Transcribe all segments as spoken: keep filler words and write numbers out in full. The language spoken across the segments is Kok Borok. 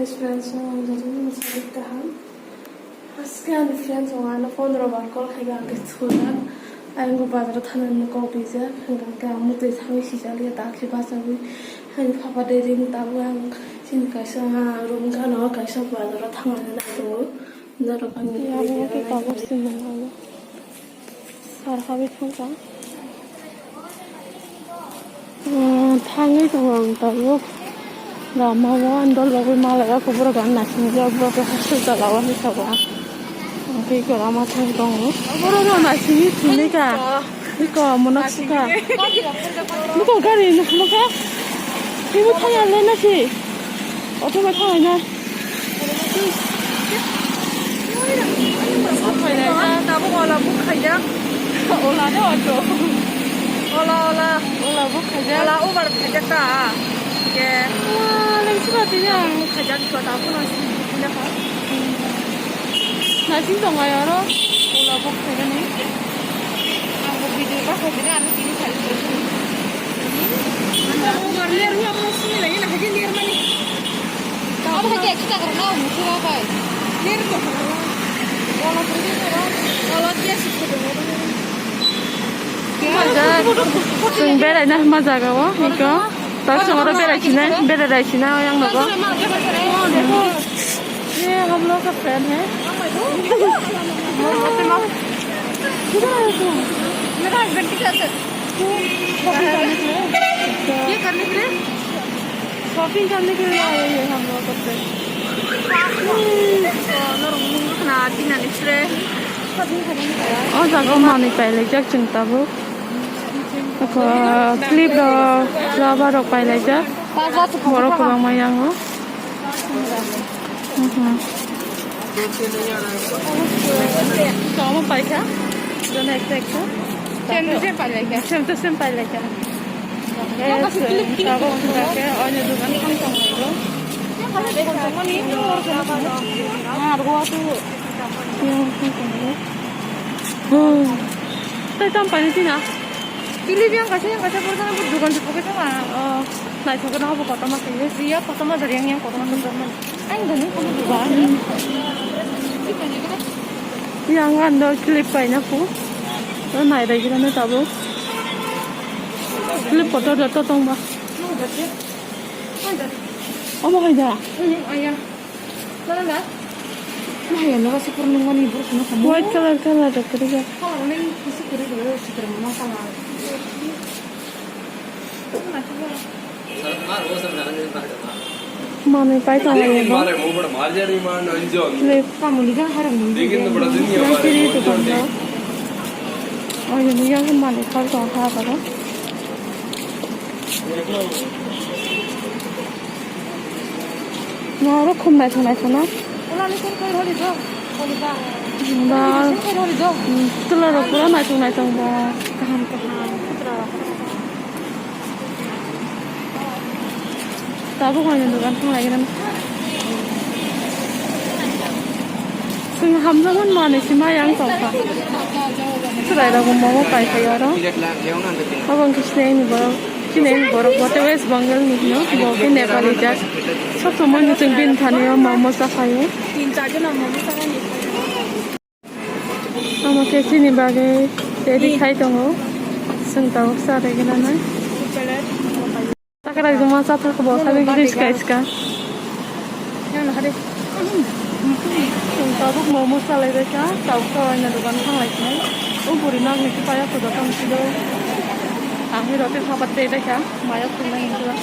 Friends, ang jotoni mwsajwk kaham. Aske ani friends rok ano phone rok bar call khai ba ang khe sujak. Ayang bo bazar o thangna ni kok rijak. Hwnkhe ang mutwi thangwi sijak ya dakhe bachagwi. Ani papa de ring tabuk ang chini kaisa ha room gana o kaisa bazar o thangna nai tongo. Norok ani tabuk sini. Sar habi thangkha. Umm, thangwi tongo ang tabuk. Lama o andol rogwi malai o kubur gan naising jak borok khe hostel tola o hinwi tongo. Ang tei iko lama thangwi tongo. Borok no naisingwi thwinwi ka. Iko mono sika. Buko gari nukha. Teibo thangya le nasi. Auto bai thanglaina. Tabuk ola book khaijak. Ola de auto. Ola, ola. Ola book khaijak. Ola Uber khaijak ta. Ke. Ah, lengsi ba tini ang. Khaijak ko ta phone si. Naising tongo oro. Ola book khaijani. Ang bo video ba khaijani, ano tini khaijani. Ang bo ler ni amo sini lagi na haji ler mani. Abo hai ekta karo na, musi ba bai. Ler to. Wala puri ni ba. Wala dia sik ko. Chwng beraina hwnma jaga o, iko. Tar chwng oro berai sinai, berai rai sinai, o yang nogo. ये हम लोग का फ्रेंड है। मेरा हस्बैंड के साथ है। ये करने के लिए? शॉपिंग करने के लिए आए हैं हम लोग अपने। O jaga o manwi pailaijak chwng tabuk. Oko clip rok, rubber rok pailaijak. Borok kwbangma yango. Mhm. Tamo paikha. Jono ekta ekta. Same to same pailai kha. Same to same pailai kha. Tabuk khe oino dogan thang tong lai o. Yang thang tong lai o. Hmm. Tai tam paini tina. Pili yang kaisa, yang kaisa, pura kana pura dukan se pura kana. Oh, naithok kana abo kotorma khe. Iya, kotorma dari yang, yang kotorma kotorma. Ang dani kotorma dukan. Yang ando clip paina ko. Oh, nai dai gina ne tabo. Clip kotor da to tong ba. Omo hai da. Hmm, aya. Mana na? Wah, ya, naga super nung mani bro, sana kamu. White color, color, color, ya. Color ni isi kiri dulu, super mana color. Mana coba? Manwi pai tongo. Clip. Kamu liga harang ni. Yang kiri itu kan, no? Oh, ini yang mana? Kalau tong ha, apa? Norok khum naithok naithok na. Ba, hmm, chwla rok pura naithok naithok ba. Kaham kaham. Tabuk ani dogan thang lai gana. Chwng hamjakmani manwi se ma yang tongkha. Chwrairokbo momo paikha oro. Obo wngkhe sinai ni borok, sinai ni borok bo tei West Bengal ni hino, bo khe Nepali jat. Sob somoi no chwng bini thani o momo chakhaio. Omo khe chini bagwi ready khai tongo. Chwng tabuk cha regwi nanai. Sakrai juma chathak bo sabi gris kai ska. Yang no hade. Tabuk momo salai bai kha, tabuk salai na dogan thang lai kha. O buri magni khe paya kho jotong sido. Ang hi rote phapat dei bai kha, maya khulai hinkhe.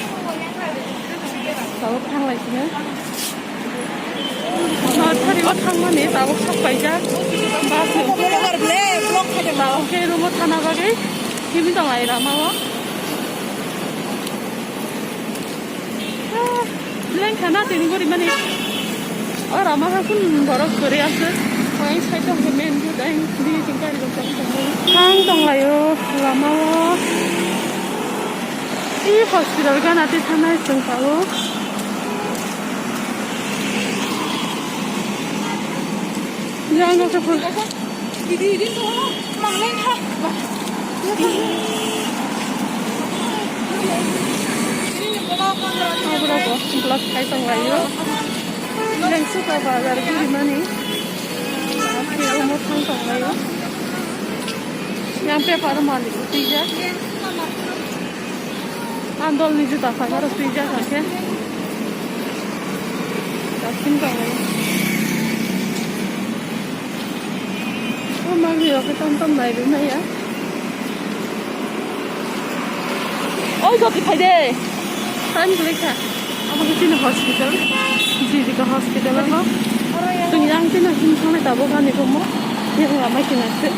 Tabuk thang lai kha. Thari o thangmani tabuk sok paijak. Bus no. Tabuk khe room o thana bagwi himwi tong lai rama o. Ah, lengkha na tini gori mani. O rama ha kun borok gori ase. Ang sai tong khe main road ang di tong kari tong kari tong. Thang tong lai o rama o. I hospital gana tei thanai chwng tabuk. Yang no khe phul. Idi, idi, sono, manglai kha. Abro bo vlog khai tong lai o. Suka bazar guri mani. Ake omo thang tong lai o. Yang paper malik twijak. Andol ni juta khabar twijak ake. Dasin tong lai. O manwi rok khe tom tom nai rw maya. Oi, joti phai de. Tan guli kha. Abo khe chini hospital. Jijika hospital abo. Tong yang chini hin thang nai tabuk ani room o. Yang lama khe nai se.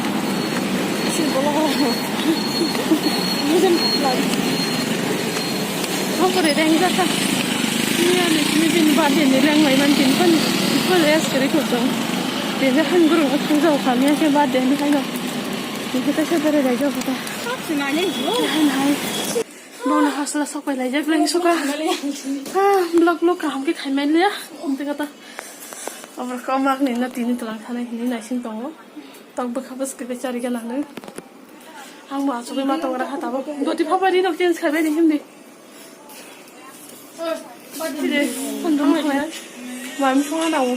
Si bolo ho. Mujun lai. Hokore reng jaka. Ni ani chini bini birthday ni reng lai man tin pani. Ko rest kari ko tong. Tini han guru thang jao kha, miya khe birthday ni haino. Tini khe ta khe bere rai jao kha ta. Hai, hai. Bono hasla sok pai lai jak leng suka. Ah, vlog, vlog kaham khe khai man liya. Umte kata. Amar kho mak ni na tini tlang thana hini naising tongo. Tok bwkha bwskhe bechari gana nung. Ang bo achugwi ma tong rakha tabuk. Goti phapari rok change khai bai ni himdi. Mami songna nango.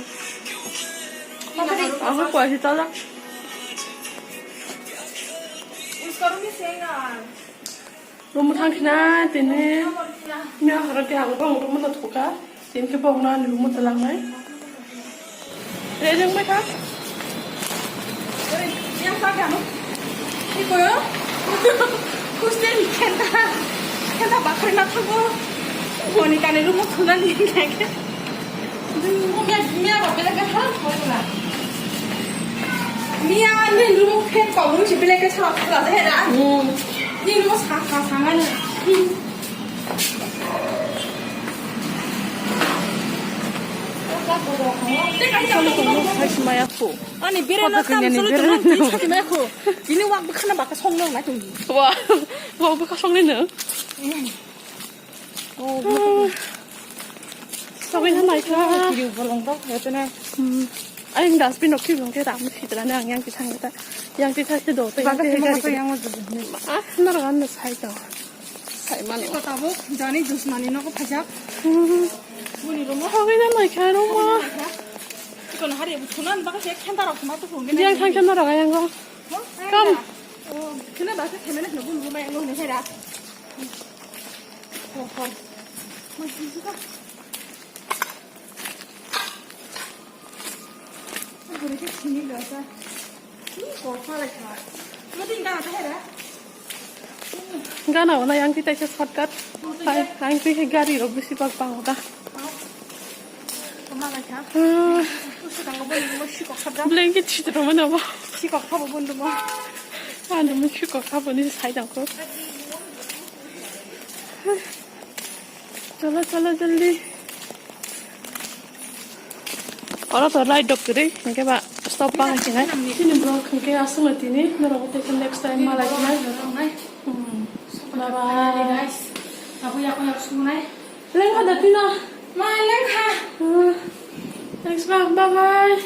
Ako kwasi tala. Room thang khina tini. Mia horo te ako bang room no thoka. Tini khe bang na room no talangnai. Rejeng bai kha. Yang sa kano. Iko yo. Hostel ni khenta. Khenta bakhri na thago. Moni kani room thuna ni nake. Mia, mia ba bela ka ha ko na. Mia ni room khen ko room si bela ka sa ko da he da. Ni room sa sa sa ngani. Ani bere no tam solo tini sati mai ko. Ini wak bwkhana baka song nang na tong. Wa, wa bwkha song ni no. Oh, sogwi na mai kha. Kiri bolong to, ya tene. Hmm. Ayang dustbin rok kiri bolong khe ram sitra na ang yang ti thang ta. Yang ti thang se do ta. Baka yang sima ti ka to yang. Ah, na ran na sai to. Sai mani. Ko tabuk jani juice mani no ko phajak. Hmm. Buni romo. Hogwi na nai kha romo. Iko na hari bu thunan baka se khenta rok ma to phone. Yang thang khenta rok yang go. Kam. Oh, khena baka khena na bun romo yang go ne hera. Oh, oh. Mai sisi ka. Buri ke sini lo sa. Ni ko phala kha. Mati gana ta hera. Gana wala yang kita isa shortcut. Hai, yang kita gari rok bisi bak bang udah. Blanket sitro mana ba? Anu misi kok apa ni sai dangko. Chalo, chalo, jaldi. Oro to ride dok kwrwi, hwnkhe ba stop ba hai khe nai. Chini vlog hwnkhe aswkno tini, norok tei khe next time malai khe nai. Hmm. Bye bye. Abo yak yak sunai. Lengkha da tino. Ma lengkha. Hmm. Thanks ba, bye bye.